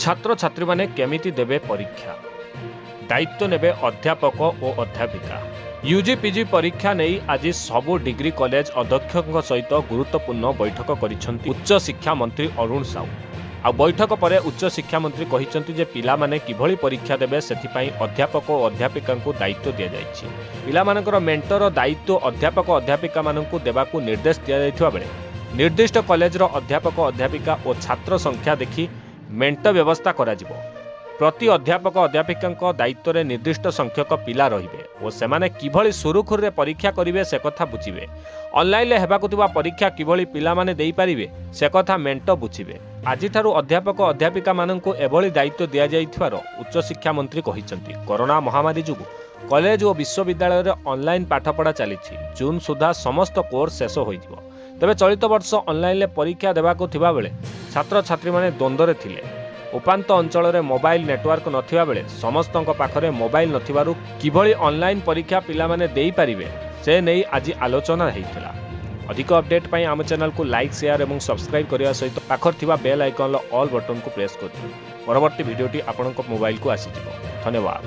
ଛାତ୍ରଛାତ୍ରୀମାନେ କେମିତି ଦେବେ ପରୀକ୍ଷା, ଦାୟିତ୍ୱ ନେବେ ଅଧ୍ୟାପକ ଓ ଅଧ୍ୟାପିକା। ୟୁଜି ପିଜି ପରୀକ୍ଷା ନେଇ ଆଜି ସବୁ ଡିଗ୍ରୀ କଲେଜ ଅଧ୍ୟକ୍ଷଙ୍କ ସହିତ ଗୁରୁତ୍ୱପୂର୍ଣ୍ଣ ବୈଠକ କରିଛନ୍ତି ଉଚ୍ଚଶିକ୍ଷା ମନ୍ତ୍ରୀ ଅରୁଣ ସାହୁ। ଆଉ ବୈଠକ ପରେ ଉଚ୍ଚଶିକ୍ଷା ମନ୍ତ୍ରୀ କହିଛନ୍ତି ଯେ ପିଲାମାନେ କିଭଳି ପରୀକ୍ଷା ଦେବେ ସେଥିପାଇଁ ଅଧ୍ୟାପକ ଓ ଅଧ୍ୟାପିକାଙ୍କୁ ଦାୟିତ୍ୱ ଦିଆଯାଇଛି। ପିଲାମାନଙ୍କର ମେଣ୍ଟର ଦାୟିତ୍ୱ ଅଧ୍ୟାପକ ଅଧ୍ୟାପିକାମାନଙ୍କୁ ଦେବାକୁ ନିର୍ଦ୍ଦେଶ ଦିଆଯାଇଥିବା ବେଳେ ନିର୍ଦ୍ଦିଷ୍ଟ କଲେଜର ଅଧ୍ୟାପକ ଅଧ୍ୟାପିକା ଓ ଛାତ୍ର ସଂଖ୍ୟା ଦେଖି ମେଣ୍ଟ ବ୍ୟବସ୍ଥା କରାଯିବ। ପ୍ରତି ଅଧ୍ୟାପକ ଅଧ୍ୟାପିକାଙ୍କ ଦାୟିତ୍ୱରେ ନିର୍ଦ୍ଦିଷ୍ଟ ସଂଖ୍ୟକ ପିଲା ରହିବେ ଓ ସେମାନେ କିଭଳି ସୁରୁଖୁରୁରେ ପରୀକ୍ଷା କରିବେ ସେକଥା ବୁଝିବେ। ଅନଲାଇନରେ ହେବାକୁ ଥିବା ପରୀକ୍ଷା କିଭଳି ପିଲାମାନେ ଦେଇପାରିବେ ସେକଥା ମେଣ୍ଟ ବୁଝିବେ। ଆଜିଠାରୁ ଅଧ୍ୟାପକ ଅଧ୍ୟାପିକାମାନଙ୍କୁ ଏଭଳି ଦାୟିତ୍ୱ ଦିଆଯାଇଥିବାର ଉଚ୍ଚଶିକ୍ଷା ମନ୍ତ୍ରୀ କହିଛନ୍ତି। କରୋନା ମହାମାରୀ ଯୋଗୁଁ କଲେଜ ଓ ବିଶ୍ୱବିଦ୍ୟାଳୟରେ ଅନଲାଇନ୍ ପାଠପଢ଼ା ଚାଲିଛି। ଜୁନ୍ ସୁଦ୍ଧା ସମସ୍ତ କୋର୍ସ ଶେଷ ହୋଇଯିବ। ତେବେ ଚଳିତ ବର୍ଷ ଅନଲାଇନରେ ପରୀକ୍ଷା ଦେବାକୁ ଥିବାବେଳେ ଛାତ୍ରଛାତ୍ରୀମାନେ ଦ୍ୱନ୍ଦ୍ୱରେ ଥିଲେ। ଉପାନ୍ତ ଅଞ୍ଚଳରେ ମୋବାଇଲ ନେଟୱାର୍କ ନଥିବା ବେଳେ ସମସ୍ତଙ୍କ ପାଖରେ ମୋବାଇଲ ନଥିବାରୁ କିଭଳି ଅନଲାଇନ୍ ପରୀକ୍ଷା ପିଲାମାନେ ଦେଇପାରିବେ ସେ ନେଇ ଆଜି ଆଲୋଚନା ହୋଇଥିଲା। ଅଧିକ ଅପଡେଟ୍ ପାଇଁ ଆମ ଚ୍ୟାନେଲକୁ ଲାଇକ୍, ସେୟାର ଏବଂ ସବସ୍କ୍ରାଇବ୍ କରିବା ସହିତ ପାଖରେ ଥିବା ବେଲ୍ ଆଇକନ୍ର ଅଲ୍ ବଟନକୁ ପ୍ରେସ୍ କରିଦିଅନ୍ତୁ। ପରବର୍ତ୍ତୀ ଭିଡ଼ିଓଟି ଆପଣଙ୍କ ମୋବାଇଲକୁ ଆସିଯିବ। ଧନ୍ୟବାଦ।